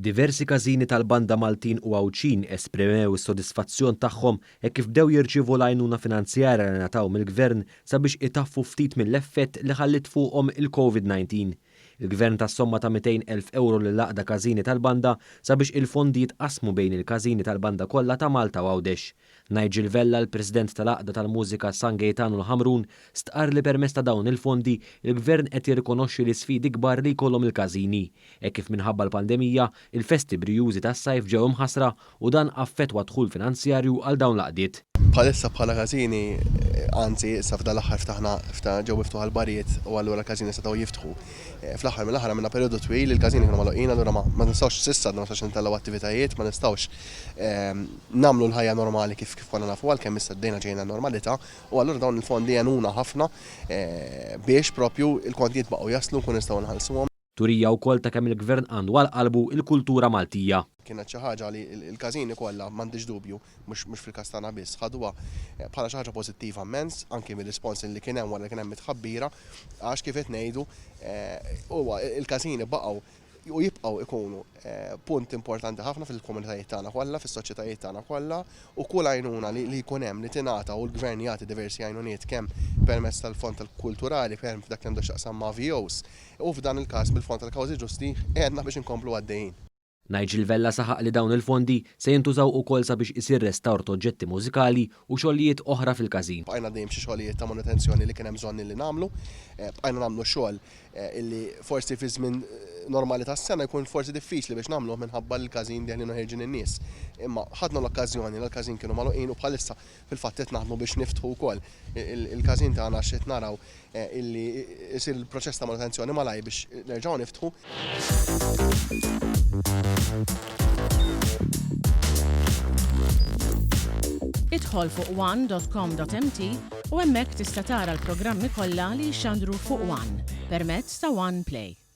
Diversi każini tal-banda Maltin u Għawdxin esprimew is-sodisfazzjon tagħhom hekk kif bdew jirċievu l-għajnuna finanzjarja li ngħataw mill-Gvern sabiex itaffu ftit mill-effett li ħalliet fuqhom il-Covid 19. Il-Gvern ta somma ta' 200,000 ewro lill-Għaqda Każini tal-Banda sabiex il-fondi jitqassmu bejn il-każini tal-banda kollha ta' Malta u Għawdex. Nigel Vella, il-President tal-Għaqda tal-Mużika San Gejtanu l-Ħamrun, stqarr li permezz ta' dawn il-fondi, il-Gvern qed jirrikonoxxi l-isfidi kbar li jkollhom il-każini, hekk kif minħabba l-pandemija, il-festi brijużi tas-sajf ġew imħassra u dan affettwa d-dħul finanzjarju għal dawn l-għaqdiet. Bħalissa bħala każini, anzi issa f'dan l-aħħar ftaħna, ġew miftuħa l-barijiet u allura l-każini setgħu jiftħu. Fl-aħħar mill-aħħar għamilna perjodu twil li l-każini kienu magħluqin allura ma nistgħux s'issa għadna ma nistgħux intellgħu attivitajiet, ma nistgħux nagħmlu l-ħajja normali kif kif konna nafu għalkemm issa bdejna ġejna n-normalità u allura dawn il-fondi għenuna ħafna biex propju l-kontijiet baqgħu jaslu nkunu nistgħu nħallsuhom. Turija wkoll ta' kemm il-Gvern għandu għal qalbu l-kultura Maltija. Kienet xi ħaġa li l-każini kollha, m'għandix dubju, mhux mhux fil-każ tagħna biss, ħaduha bħala xi ħaġa pożittiva mmens, anki mir-rispons li kien hemm wara li kien hemm it-tħabbira, għax kif qed ngħidu, huwa l-każini baqgħu u jibqgħu jkunu punt importanti ħafna fil-komunitajiet tagħna kollha, fis-soċjetajiet tagħna kollha u kull għajnuna li jkun hemm li tingħata u l-Gvern jagħti diversi għajnuniet kemm permezz tal-Fond tal-Kulturali, kemm f'dak li għandu x'jaqsam ma' VOs u f'dan il-każ bil-Fond tal-Kawżi Ġusti għenna biex inkomplu għaddejjin. Nigel Vella saħaq li dawn il-fondi se jintużaw ukoll sabiex isir restawr t'oġġetti mużikali u xogħlijiet oħra fil-każin. Bqajna għaddejjin b'xi xogħlijiet ta' manutenzjoni li kien hemm bżonn li nagħmlu. Bqajna nagħmlu xogħol illi forsi fi żmien normali tas-sena jkun forsi diffiċli biex nagħmluh minħabba li l-każin deħlin u ħerġin in-nies. Imma ħadna l-okkażjoni li l-każin kienu magħluqin u bħalissa fil-fatt qed naħdmu biex niftħu wkoll il-każin tagħna għax qed naraw illi jsir il-proċess ta' manutenzjoni malajr biex nerġgħu niftħu. Idħol fuq one.com.mt u hemmhekk tista' tara l-programmi kollha li jixxandru fuq One permezz ta' One Play.